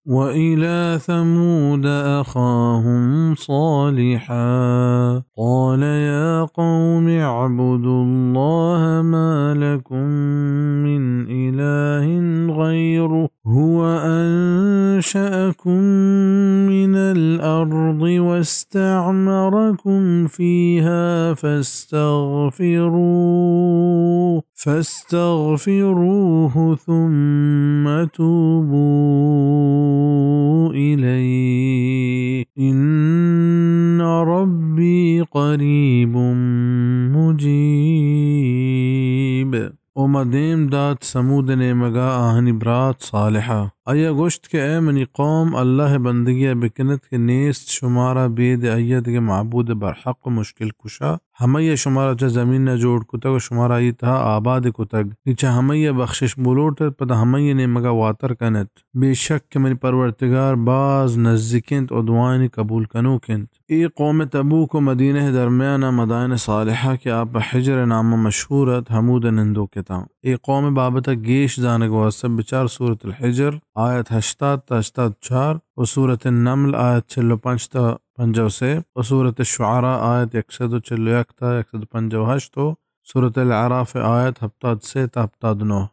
وإلى ثمود أخاهم صالحا قال يا قوم اعبدوا الله ما لكم من إله غيره هو أنشأكم من الأرض واستعمركم فيها فاستغفروه فاستغفروه ثم توبوا إليه إن ربي قريب مجيب. و ما دیم دات سمود نیمگا آہانی برات صالحا۔ آیا گوشت کہ اے منی قوم، اللہ بندگی بکنت کہ نیست شمارا بید آیا دگہ معبود برحق و مشکل کشا۔ ہمئی ء شمارا چہ زمین ء جوڑ کتگ و شمارا آئی تہا آباد کتگ۔ نی چہ ہمئی ء بخشش بلوٹ ات، پدا ہمئی ء نیمگ ء واتر کن ات۔ بے شک کہ منی پرورتگار باز نزیک انت و دعائانی قبول کنوک انت۔ اے قوم تبوک و مدینہ ء درمیان ء مدائن صالحہ کہ آ پہ حجر ء نام ء مشہور ات، ہمود ء نندوک اتاں۔ اے قوم ء بابت ء گیش زانگ ء واستہ بچار سورۃ الحجر آیت ہشتاد تا ہشتاد چار و سورۃ النمل آیت چل و پنچ تا پنجاہ و سے و سورۃ الشعراء آیت یک سد و چل و یک تا یک سد و پنجاہ و ہشت و سورۃ الاعراف آیت ہپتاد سے تا ہپتاد نو۔